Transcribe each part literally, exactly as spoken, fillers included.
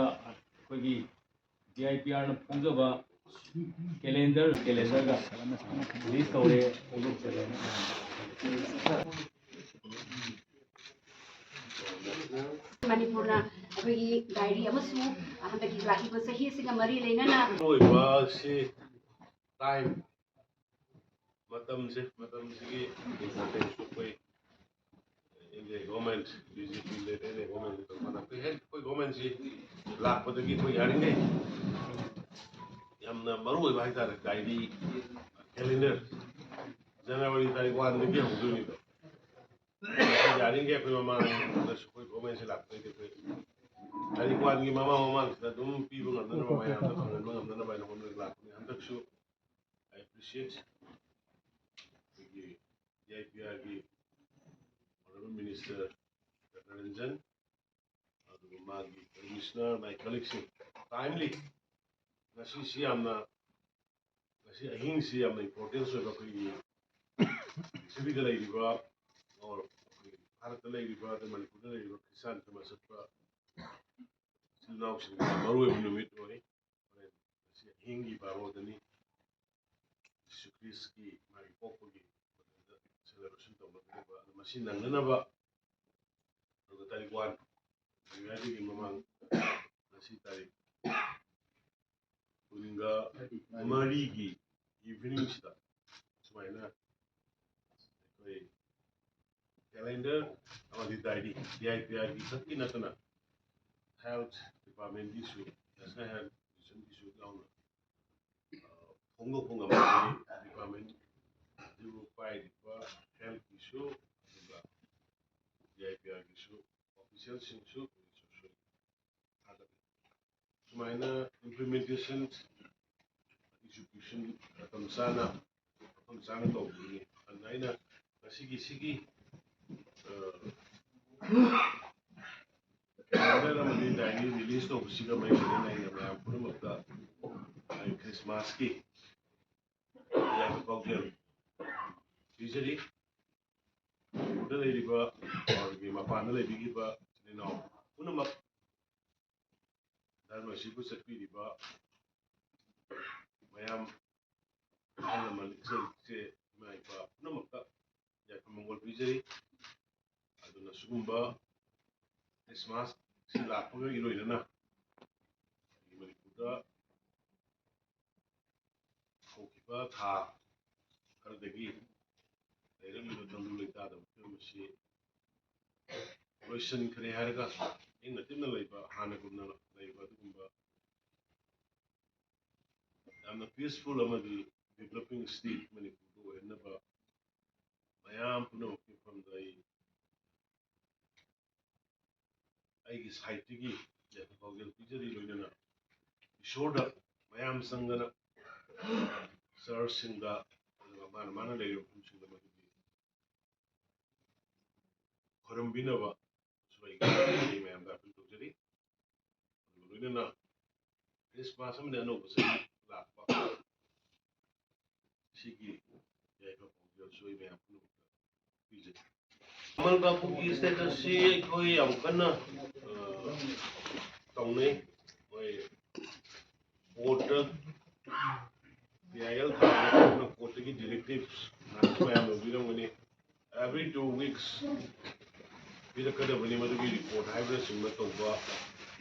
ꯑꯩꯈꯣꯏꯒꯤ D I P ꯑꯥꯔꯅ ꯐꯣꯡꯖꯕ calendar, ꯀꯦꯂꯦꯟꯗꯔꯒ release ꯇꯧꯔꯦ, ꯐꯣꯡꯗꯣꯛꯆꯔꯦ꯫ ꯃꯅꯤꯄꯨꯔꯅ ꯑꯩꯈꯣꯏꯒꯤ ꯗꯥꯏꯔꯤ ꯑꯃꯁꯨ ꯍꯟꯗꯛꯀꯤ ꯂꯥꯛꯂꯤꯕ ꯆꯍꯤ ꯑꯁꯤꯒ ꯃꯔꯤ ꯂꯩꯅꯅ ꯑꯔꯣꯏꯕ ꯑꯁꯤ ꯇꯥꯏꯝ, ꯃꯇꯝꯁꯦ, ꯃꯇꯝꯁꯤꯒꯤ importance ꯑꯩꯈꯣꯏ India government, B J P led India government ꯇꯧꯕ ꯃꯇꯝꯗ ꯑꯩꯈꯣꯏ ꯍꯦꯛ ꯑꯩꯈꯣꯏ government ꯁꯤ ꯂꯥꯛꯄꯗꯒꯤ ꯑꯩꯈꯣꯏ ꯌꯥꯔꯤꯉꯩ ꯌꯥꯝꯅ ꯃꯔꯨ ꯑꯣꯏꯕ ꯍꯥꯏꯇꯥꯔꯦ, ꯗꯥꯏꯔꯤ, ꯀꯦꯂꯦꯟꯗꯔ, ꯖꯅꯋꯥꯔꯤ ꯇꯥꯔꯤꯛ ꯋꯥꯟꯗꯒꯤ ꯍꯧꯗꯣꯏꯅꯤꯗꯣ꯫ ꯌꯥꯔꯤꯉꯩ ꯑꯩꯈꯣꯏ ꯃꯃꯥꯡꯗꯁꯨ ꯑꯩꯈꯣꯏ government ꯁꯤ ꯂꯥꯛꯄꯗꯒꯤ ꯑꯩꯈꯣꯏ ꯇꯥꯔꯤꯛ ꯋꯥꯟꯒꯤ ꯃꯃꯥꯡ ꯃꯃꯥꯡꯁꯤꯗ ꯑꯗꯨꯝ ꯄꯤꯕ ꯉꯝꯅꯅꯕ, ꯃꯌꯥꯝꯗ ꯐꯪꯍꯟꯕ ꯉꯝꯅꯅꯕ ꯍꯥꯏꯅ ꯍꯣꯠꯅꯔꯒ ꯂꯥꯛꯄꯅꯤ꯫ ꯍꯟꯗꯛꯁꯨ I appreciate ꯑꯩꯈꯣꯏꯒꯤ D I P R ꯒꯤ Honorable Minister ꯔꯠꯅꯔꯟꯖꯟ, ꯑꯗꯨꯒ ꯃꯥꯒꯤ commissioner, ꯃꯥꯒꯤ colleagueꯁꯤꯡ, timely, ꯉꯁꯤꯁꯤ ꯌꯥꯝꯅ, ꯉꯁꯤ ꯑꯍꯤꯡꯁꯤ ꯌꯥꯝꯅ importance ꯑꯣꯏꯕ, ꯑꯩꯈꯣꯏꯒꯤ ꯄ꯭ꯔꯤꯊꯤꯕꯤꯗ ꯂꯩꯔꯤꯕ, or ꯑꯩꯈꯣꯏꯒꯤ ꯚꯥꯔꯠꯇ ꯂꯩꯔꯤꯕ, ꯑꯗꯩ ꯃꯅꯤꯄꯨꯔꯗ ꯂꯩꯔꯤꯕ ꯈ꯭ꯔꯤꯁꯇꯥꯟ ꯙꯔꯃ ꯆꯠꯄ ꯏꯆꯤꯜ ꯏꯅꯥꯎꯁꯤꯡꯒꯤ ꯃꯔꯨꯑꯣꯏꯕ ꯅꯨꯃꯤꯠ ꯑꯣꯏ꯫ ꯍꯣꯔꯦꯟ ꯉꯁꯤ ꯑꯍꯤꯡꯒꯤ ꯕꯥꯔꯣꯗꯅꯤ ꯖꯤꯁꯨ ꯈ꯭ꯔꯤꯁꯀꯤ ꯃꯥꯒꯤ ꯄꯣꯛꯄꯒꯤ ꯃꯇꯝꯗ celebration ꯇꯧꯅꯒꯗꯕ꯫ ꯑꯗꯨ ꯃꯁꯤ ꯅꯪꯅꯅꯕ, ꯑꯗꯨꯒ ꯇꯥꯔꯤꯛ ꯋꯥꯟ ꯌꯥꯏꯗꯒꯤ ꯃꯃꯥꯡ ꯉꯁꯤ ꯇꯥꯔꯤꯛ ꯀꯨꯟꯒ ꯃꯔꯤꯒꯤ eveningꯁꯤꯗ ꯁꯨꯃꯥꯏꯅ ꯑꯩꯈꯣꯏ ꯀꯦꯂꯦꯟꯗꯔ ꯑꯃꯗꯤ dairy, D I P R ꯒꯤ ꯈꯛꯀꯤ ꯅꯠꯇꯅ health departmentꯒꯤꯁꯨ, National Health Missionꯒꯤꯁꯨ ꯌꯥꯎꯅ, ꯑ, ꯐꯣꯡꯗꯣꯛꯄ ꯉꯝꯕꯒꯤ department ꯑꯗꯨꯕꯨ ꯄꯥꯏꯔꯤꯕ healthꯀꯤꯁꯨ, ꯑꯗꯨꯒ D I P Rꯒꯤꯁꯨ officialꯁꯤꯡꯁꯨ ꯊꯥꯒꯠꯂꯤ꯫ ꯁꯨꯃꯥꯏꯅ implementation, execution ꯃꯇꯝ ꯆꯥꯅ, ꯃꯐꯝ ꯆꯥꯅ ꯇꯧꯕꯒꯤ꯫ ꯑꯗꯨꯅ ꯑꯩꯅ ꯉꯁꯤꯒꯤ ꯁꯤꯒꯤ, ꯑ, calendar ꯑꯃꯗꯤ diary release ꯇꯧꯕꯁꯤꯒ ꯃꯔꯤ ꯂꯩꯅꯅ ꯑꯩꯅ ꯃꯌꯥꯝ ꯄꯨꯝꯅꯃꯛꯇ ꯑꯩ Christmasꯀꯤ ꯌꯥꯏꯐ ꯄꯥꯎꯖꯦꯜ ꯄꯤꯖꯔꯤ꯫ ꯃꯅꯤꯄꯨꯔꯗ ꯂꯩꯔꯤꯕ, ꯑꯗꯒꯤ ꯃꯄꯥꯟꯗ ꯂꯩꯕꯤꯈꯤꯕ ꯏꯆꯤꯜ ꯏꯅꯥꯎ ꯄꯨꯝꯅꯃꯛ ꯑꯁꯤꯕꯨ ꯆꯠꯄꯤꯔꯤꯕ ꯃꯌꯥꯝ, ꯑꯍꯜ ꯂꯃꯟ, ꯏꯆꯜ ꯏꯆꯦ, ꯏꯃꯥ ꯏꯄꯥ ꯄꯨꯝꯅꯃꯛꯇ ꯌꯥꯏꯐ ꯃꯪꯒꯣꯜ ꯄꯤꯖꯔꯤ꯫ ꯑꯗꯨꯅ ꯁꯤꯒꯨꯝꯕ ꯈ꯭ꯔꯤꯁꯃꯥꯁꯁꯤ ꯂꯥꯛꯄꯒ ꯏꯔꯣꯏꯅꯅ ꯑꯩꯈꯣꯏꯒꯤ ꯃꯅꯤꯄꯨꯔꯗ ꯍꯧꯈꯤꯕ ꯊꯥ ꯈꯔꯗꯒꯤ ꯂꯩꯔꯝꯂꯤꯕ ꯇꯪꯗꯨ ꯂꯩꯇꯥꯗꯕ ꯐꯤꯕꯝ ꯑꯁꯤ ꯂꯣꯏꯁꯤꯟꯈ꯭ꯔꯦ ꯍꯥꯏꯔꯒ ꯏꯪꯅ ꯇꯤꯞꯅ ꯂꯩꯕ, ꯍꯥꯟꯅꯒꯨꯝꯅ ꯂꯩꯕ ꯑꯗꯨꯒꯨꯝꯕ ꯌꯥꯝꯅ ꯄꯤꯁꯐꯨꯜ ꯑꯃꯗꯤ ꯗꯤꯕꯂꯞꯄꯤꯡ ꯁ꯭ꯇꯦꯠ ꯃꯅꯤꯄꯨꯔꯗꯨ ꯑꯣꯏꯍꯟꯅꯕ ꯃꯌꯥꯝ ꯄꯨꯝꯅꯃꯛꯀꯤ ꯃꯐꯝꯗ ꯑꯩ ꯑꯩꯒꯤ ꯁꯥꯏꯠꯇꯒꯤ ꯌꯥꯏꯐ ꯄꯥꯎꯖꯦꯜ ꯄꯤꯖꯔꯤ꯫ ꯂꯣꯏꯅꯅ ꯏꯁꯣꯔꯗ ꯃꯌꯥꯝ ꯆꯪꯗꯅ ꯆꯔꯆꯁꯤꯡꯗ, ꯑꯗꯨꯒ ꯃꯥꯅ ꯃꯥꯅ ꯂꯩꯔꯤꯕ ꯃꯐꯝꯁꯤꯡꯗ ꯃꯗꯨꯒꯤ ꯈꯣꯏꯔꯝꯕꯤꯅꯕꯁꯨ ꯑꯩ ꯃꯌꯥꯝꯗ ꯑꯥꯄꯤꯜ ꯇꯧꯖꯔꯤ꯫ ꯑꯗꯨꯒ ꯂꯣꯏꯅꯅ ꯈ꯭ꯔꯤꯁꯃꯥꯁ ꯑꯃꯗꯤ ꯑꯅꯧꯕ ꯆꯍꯤ ꯂꯥꯛꯄ ꯁꯤꯒꯤ ꯌꯥꯏꯐ ꯄꯥꯎꯖꯦꯜꯁꯨ ꯑꯩ ꯃꯌꯥꯝ ꯄꯨꯝꯅꯃꯛꯇ ꯄꯤꯖꯔꯤ꯫ ꯀꯃꯜ ꯕꯥꯕꯨꯒꯤ ꯁ꯭ꯇꯦꯇꯁꯁꯤ ꯑꯩꯈꯣꯏ ꯌꯥꯝ ꯀꯟꯅ, ꯑ, ꯇꯧꯅꯩ꯫ ꯃꯣꯏ ꯀꯣꯔꯠꯇ ꯄꯤ ꯑꯥꯏ ꯑꯦꯜ ꯊꯥꯕꯗ ꯀꯣꯔꯠꯇꯒꯤ ꯗꯤꯔꯦꯛꯇꯤꯞꯁ ꯃꯌꯥꯝ ꯂꯧꯕꯤꯔꯝꯒꯅꯤ꯫ Every two weeks ꯄꯤꯔꯛꯀꯗꯕꯅꯤ꯫ ꯃꯗꯨꯒꯤ ꯔꯤꯄꯣꯔꯠ ꯍꯥꯏꯕꯅꯆꯤꯡꯕ ꯇꯧꯕ,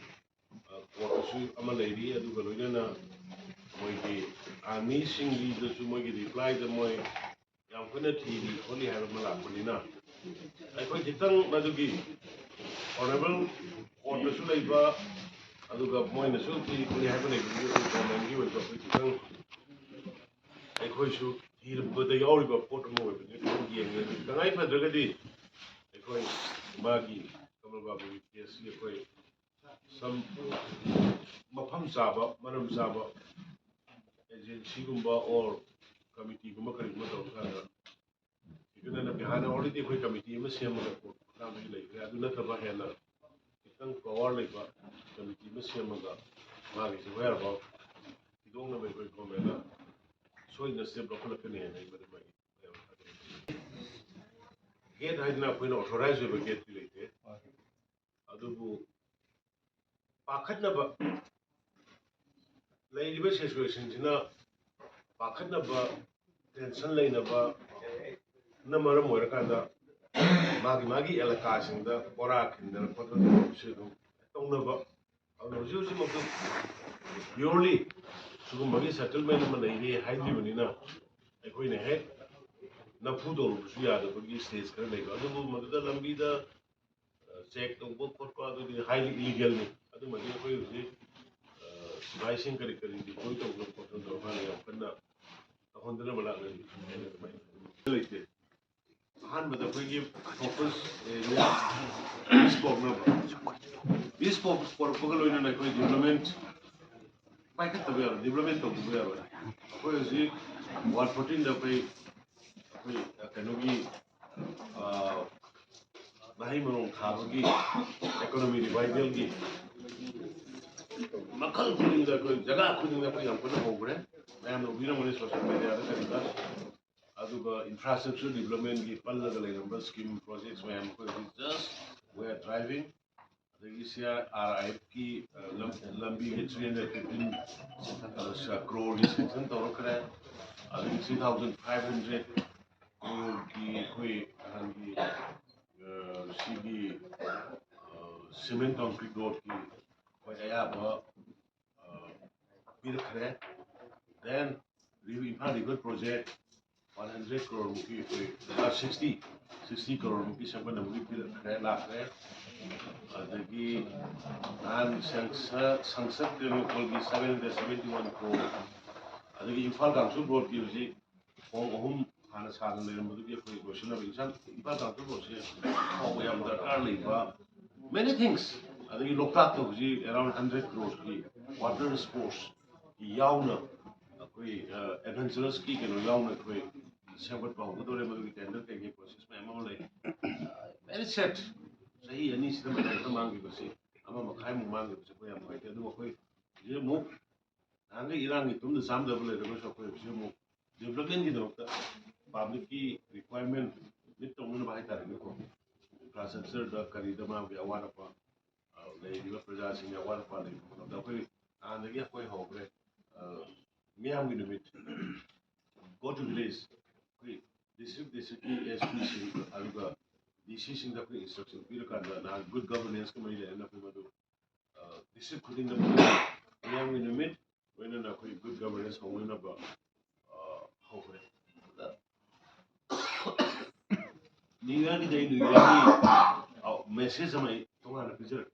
ꯑ, ꯀꯣꯔꯠꯇꯁꯨ ꯑꯃ ꯂꯩꯔꯤ꯫ ꯑꯗꯨꯒ ꯂꯣꯏꯅꯅ ꯃꯣꯏꯒꯤ ꯑꯥꯔꯃꯤꯁꯤꯡꯒꯤꯗꯁꯨ ꯃꯣꯏꯒꯤ ꯔꯤꯄ꯭ꯂꯥꯏꯗ ꯃꯣꯏ ꯌꯥꯝ ꯀꯟꯅ ꯊꯤꯔꯤ ꯈꯣꯠꯂꯤ ꯍꯥꯏꯕ ꯑꯃ ꯂꯥꯛꯄꯅꯤꯅ, ꯑꯩꯈꯣꯏ ꯈꯤꯇꯪ ꯃꯗꯨꯒꯤ ꯑꯣꯅꯔꯦꯕꯜ ꯀꯣꯔꯠꯇꯁꯨ ꯂꯩꯕ, ꯑꯗꯨꯒ ꯃꯣꯏꯅꯁꯨ ꯊꯤꯔꯤ ꯈꯣꯠꯂꯤ ꯍꯥꯏꯕ ꯂꯩꯕꯗꯨꯒꯤ ꯑꯩꯈꯣꯏ ꯒꯣꯔꯃꯦꯟꯒꯤ ꯑꯣꯏꯕ ꯑꯩꯈꯣꯏ ꯈꯤꯇꯪ ꯑꯩꯈꯣꯏꯁꯨ ꯊꯤꯔꯨꯕꯗ ꯌꯥꯎꯔꯤꯕ ꯄꯣꯠ ꯑꯃ ꯑꯣꯏꯕꯅꯤ꯫ ꯑꯗꯨꯝ ꯌꯦꯡꯉꯦ꯫ ꯑꯗꯨ ꯇꯉꯥꯏ ꯐꯗ꯭ꯔꯒꯗꯤ ꯑꯩꯈꯣꯏ ꯃꯥꯒꯤ ꯀꯃꯜ ꯕꯥꯕꯨꯒꯤ ꯀꯦꯁꯁꯤ ꯑꯩꯈꯣꯏ ꯁꯝ ꯃꯐꯝ ꯆꯥꯕ, ꯃꯔꯝ ꯆꯥꯕ ꯑꯦꯖꯦꯟꯁꯤꯒꯨꯝꯕ ꯑꯣꯔ ꯀꯃꯤꯇꯤꯒꯨꯝꯕ ꯀꯔꯤꯒꯨꯝꯕ ꯇꯧꯔꯀꯥꯟꯗ, ꯍꯥꯟꯅ already ꯑꯩꯈꯣꯏ ꯀꯃꯤꯇꯤ ꯑꯃ ꯁꯦꯝꯃꯒ ꯀꯣꯔꯠ ꯃꯇꯥꯡꯗꯒꯤ ꯂꯩꯈ꯭ꯔꯦ꯫ ꯑꯗꯨ ꯅꯠꯇꯕ ꯍꯦꯟꯅ ꯈꯤꯇꯪ ꯄꯋꯥꯔ ꯂꯩꯕ ꯀꯃꯤꯇꯤ ꯑꯃ ꯁꯦꯝꯃꯒ ꯃꯥꯒꯤ ꯑꯦꯐ ꯑꯥꯏ ꯑꯥꯔ ꯐꯥꯎ ꯊꯤꯗꯣꯛꯅꯕ ꯑꯩꯈꯣꯏ ꯒꯣꯔꯃꯦꯟꯅ ꯁꯣꯏꯗꯅ ꯁ꯭ꯇꯦꯞ ꯂꯧꯈꯠꯂꯛꯀꯅꯤ ꯍꯥꯏꯅ ꯑꯩ ꯃꯗꯨꯃ ꯒꯦꯠ ꯍꯥꯏꯗꯅ ꯑꯩꯈꯣꯏꯅ ꯑꯣꯊꯣꯔꯥꯏꯖ ꯑꯣꯏꯕ ꯒꯦꯠꯇꯤ ꯂꯩꯇꯦ꯫ ꯑꯗꯨꯕꯨ ꯄꯥꯈꯠꯅꯕ ꯂꯩꯔꯤꯕ ꯁꯤꯆꯨꯋꯦꯁꯟꯁꯤꯅ ꯄꯥꯈꯠꯅꯕ, ꯇꯦꯟꯁꯟ ꯂꯩꯅꯕꯅ ꯃꯔꯝ ꯑꯣꯏꯔꯀꯥꯟꯗ ꯃꯥꯒꯤ ꯃꯥꯒꯤ ꯑꯦꯂꯥꯀꯥꯁꯤꯡꯗ ꯕꯣꯔꯥ ꯈꯤꯟꯗꯅ ꯈꯣꯠꯇꯅ ꯇꯧꯕꯁꯦ ꯑꯗꯨꯝ ꯇꯧꯅꯕ꯫ ꯑꯗꯨꯅ ꯍꯧꯖꯤꯛ ꯍꯧꯖꯤꯛꯃꯛꯇꯤ ꯄꯤꯌꯣꯔꯂꯤ ꯁꯤꯒꯨꯝꯕꯒꯤ ꯁꯦꯇꯜꯃꯦꯟ ꯑꯃ ꯂꯩꯔꯦ ꯍꯥꯏꯗ꯭ꯔꯤꯕꯅꯤꯅ ꯑꯩꯈꯣꯏꯅ ꯍꯦꯛ ꯅꯝꯐꯨ ꯇꯧꯔꯨꯕꯁꯨ ꯌꯥꯗꯕꯒꯤ ꯁ꯭ꯇꯦꯖ ꯈꯔ ꯂꯩꯕ꯫ ꯑꯗꯨꯕꯨ ꯃꯗꯨꯗ ꯂꯝꯕꯤꯗ ꯆꯦꯛ ꯇꯧꯕ ꯈꯣꯠꯄ ꯑꯗꯨꯗꯤ ꯍꯥꯏꯂꯤ ꯏꯂꯤꯒꯦꯜꯅꯤ꯫ ꯑꯗꯨꯃꯗꯤ ꯑꯩꯈꯣꯏ ꯍꯧꯖꯤꯛ ꯁꯤꯐꯥꯏꯁꯤꯡ ꯀꯔꯤ ꯀꯔꯤ ꯗꯤꯄ꯭ꯂꯣꯏ ꯇꯧꯗꯅ ꯈꯣꯠꯇꯅ ꯇꯧꯔꯀꯥꯟꯗ ꯌꯥꯝ ꯀꯟꯅ ꯇꯧꯍꯟꯗꯅꯕ ꯂꯥꯛꯅꯔꯤ꯫ ꯑꯗꯨꯃꯥꯏꯅ ꯂꯩꯇꯦ꯫ ꯑꯍꯥꯟꯕꯗ ꯑꯩꯈꯣꯏꯒꯤ ꯐꯣꯀꯁ ꯄꯤꯁ ꯄꯣꯛꯅꯕ꯫ ꯄꯤꯁ ꯄꯣꯛ ꯄꯣꯔꯛꯄꯒ ꯂꯣꯏꯅꯅ ꯑꯩꯈꯣꯏ ꯗꯤꯕ꯭ꯂꯞꯃꯦꯟ ꯄꯥꯏꯈꯠꯇꯕ ꯌꯥꯔꯣꯏ, ꯗꯤꯕ꯭ꯂꯞꯃꯦꯟ ꯇꯧꯗꯕ ꯌꯥꯔꯣꯏ꯫ ꯑꯩꯈꯣꯏ ꯍꯧꯖꯤꯛ ꯋꯥꯔꯗ ꯐꯣꯔꯇꯤꯟꯗ ꯑꯩꯈꯣꯏ ꯑꯩꯈꯣꯏ ꯀꯩꯅꯣꯒꯤ ꯃꯍꯩ ꯃꯔꯣꯡ ꯊꯥꯕꯒꯤ, ꯏꯀꯣꯅꯣꯃꯤ ꯔꯤꯚꯥꯏꯚꯦꯜꯒꯤ ꯃꯈꯜ ꯈꯨꯗꯤꯡꯗ ꯑꯩꯈꯣꯏ ꯖꯒꯥ ꯈꯨꯗꯤꯡꯗ ꯑꯩꯈꯣꯏ ꯌꯥꯝ ꯀꯟꯅ ꯍꯧꯈ꯭ꯔꯦ꯫ ꯃꯌꯥꯝꯅ ꯎꯕꯤꯔꯝꯒꯅꯤ ꯁꯣꯁꯤꯌꯦꯜ ꯃꯦꯗꯤꯌꯥꯗ ꯀꯔꯤꯗ꯫ ꯑꯗꯨꯒ ꯏꯟꯐ꯭ꯔꯥꯁ꯭ꯇ꯭ꯔꯛꯆꯔ ꯗꯤꯕ꯭ꯂꯞꯃꯦꯟꯒꯤ ꯄꯜꯂꯒ ꯂꯩꯔꯝꯕ ꯁ꯭ꯀꯤꯝ ꯄ꯭ꯔꯣꯖꯦꯛꯠꯁ ꯃꯌꯥꯝ ꯑꯩꯈꯣꯏ ꯍꯧꯖꯤꯛ just we are driving꯫ ꯑꯗꯒꯤ ꯁꯤ ꯑꯥꯔ ꯑꯥꯏ ꯑꯦꯐꯀꯤ ꯂꯝꯕꯤꯒꯤ ꯊ꯭ꯔꯤ ꯍꯟꯗ꯭ꯔꯦꯠ ꯐꯤꯐꯇꯤꯟ ꯀ꯭ꯔꯣꯔꯒꯤ ꯁꯦꯡꯁꯟ ꯇꯧꯔꯛꯈ꯭ꯔꯦ꯫ ꯑꯗꯒꯤ ꯊ꯭ꯔꯤ ꯊꯥꯎꯖꯟ ꯐꯥꯏꯚ ꯍꯟꯗ꯭ꯔꯦꯠ ꯀ꯭ꯔꯣꯔꯒꯤ ꯑꯩꯈꯣꯏ ꯅꯍꯥꯟꯒꯤ ꯁꯤꯒꯤ ꯁꯤꯃꯦꯟ ꯀꯪꯀ꯭ꯔꯤꯠ ꯔꯣꯗꯀꯤ ꯑꯩꯈꯣꯏ ꯑꯌꯥꯕ ꯄꯤꯔꯛꯈ꯭ꯔꯦ꯫ Then Imphal river project one hundred ꯀ꯭ꯔꯣꯔꯃꯨꯛꯀꯤ ꯑꯩꯈꯣꯏ ꯁꯤꯛꯁꯇꯤ ꯁꯤꯛꯁꯇꯤ ꯀ꯭ꯔꯣꯔꯃꯨꯛꯀꯤ ꯁꯦꯝꯒꯠꯅꯕꯒꯤ ꯄꯤꯔꯛꯈ꯭ꯔꯦ, ꯂꯥꯛꯈ꯭ꯔꯦ꯫ ꯑꯗꯒꯤ ꯅꯍꯥꯟ ꯁꯪꯁꯠ ꯀꯩꯅꯣꯒꯤ seven hundred seventy one crore. ꯑꯗꯒꯤ ꯏꯝꯐꯥꯜ ꯀꯥꯡꯁꯨ ꯔꯣꯗꯀꯤ ꯍꯧꯖꯤꯛ ꯊꯣꯡ ꯑꯍꯨꯝ ꯍꯥꯟꯅ ꯁꯥꯗꯅ ꯂꯩꯔꯝꯕꯗꯨꯒꯤ ꯑꯩꯈꯣꯏ ꯂꯣꯏꯁꯤꯟꯅꯕ ꯏꯝꯐꯥꯜ ꯀꯥꯡꯁꯨ ꯔꯣꯗꯁꯦ ꯐꯥꯎꯕ ꯌꯥꯝ ꯗꯔꯀꯥꯔ ꯂꯩꯕ many things꯫ ꯑꯗꯒꯤ ꯂꯣꯛꯇꯥꯛꯇ ꯍꯧꯖꯤꯛ around hundred crores ꯀꯤ water sports ꯀꯤ ꯌꯥꯎꯅ ꯑꯩꯈꯣꯏ adventurous ꯀꯤ ꯀꯩꯅꯣ ꯌꯥꯎꯅ ꯑꯩꯈꯣꯏ ꯁꯦꯝꯒꯠꯄ ꯍꯧꯒꯗꯧꯔꯦ꯫ ꯃꯗꯨꯒꯤ tender ꯀꯩꯀꯩ process ꯃꯌꯥꯝ ꯑꯃ ꯂꯩ꯫ Very sad꯫ ꯆꯍꯤ ꯑꯅꯤꯁꯤꯗ ꯃꯇꯝ ꯈꯔ ꯃꯥꯡꯈꯤꯕꯁꯤ, ꯑꯃ ꯃꯈꯥꯏꯃꯨꯛ ꯃꯥꯡꯈꯤꯕꯁꯦ ꯑꯩꯈꯣꯏ ꯌꯥꯝ ꯅꯨꯡꯉꯥꯏꯇꯦ꯫ ꯑꯗꯨꯕꯨ ꯑꯩꯈꯣꯏ ꯍꯧꯖꯤꯛ ꯑꯃꯨꯛ ꯅꯍꯥꯟꯒꯩ ꯏꯔꯥꯡꯒꯤ ꯇꯨꯝꯗ ꯆꯥꯝꯗꯕ ꯂꯩꯔꯒꯁꯨ ꯑꯩꯈꯣꯏ ꯍꯧꯖꯤꯛ ꯑꯃꯨꯛ ꯗꯤꯕ꯭ꯂꯞꯃꯦꯟꯒꯤꯗꯃꯛꯇ ꯄꯕ꯭ꯂꯤꯛꯀꯤ ꯔꯤꯀ꯭ꯋꯥꯏꯔꯃꯦꯟ ꯃꯤꯠ ꯇꯧꯅꯅꯕ ꯍꯥꯏꯇꯥꯔꯦꯅꯦꯀꯣ, ꯏꯟꯐ꯭ꯔꯥꯁ꯭ꯇ꯭ꯔꯛꯆꯔꯗ ꯀꯔꯤꯗ ꯃꯥꯒꯤ ꯑꯋꯥꯠ ꯑꯄꯥ ꯂꯩꯔꯤꯕ ꯄ꯭ꯔꯖꯥꯁꯤꯡꯒꯤ ꯑꯋꯥꯠ ꯑꯄꯥ ꯂꯩꯕ ꯃꯇꯝꯗ ꯑꯩꯈꯣꯏ ꯍꯥꯟꯅꯗꯒꯤ ꯑꯩꯈꯣꯏ ꯍꯧꯈ꯭ꯔꯦ꯫ ꯃꯤꯌꯥꯝꯒꯤ ꯅꯨꯃꯤꯠ, go to village, ꯑꯩꯈꯣꯏ district districtꯀꯤ S P ꯁꯤꯡ ꯑꯗꯨꯒ D C ꯁꯤꯡꯗ ꯑꯩꯈꯣꯏ instruction ꯄꯤꯔꯀꯥꯟꯗ ꯅꯍꯥꯟ good governanceꯀ ꯃꯔꯤ ꯂꯩꯅꯅ ꯑꯩꯈꯣꯏ ꯃꯗꯨ district ꯈꯨꯗꯤꯡꯗ ꯃꯤꯌꯥꯝꯒꯤ ꯅꯨꯃꯤꯠ ꯂꯣꯏꯅꯅ ꯑꯩꯈꯣꯏ good governance ꯍꯧꯅꯅꯕ ꯍꯧꯈ꯭ꯔꯦ꯫ New Yearꯒꯤꯗꯤ ꯑꯩ New Yearꯒꯤ message ꯑꯃ ꯑꯩ ꯇꯣꯉꯥꯟꯅ ꯄꯤꯖꯔꯛꯀꯦ꯫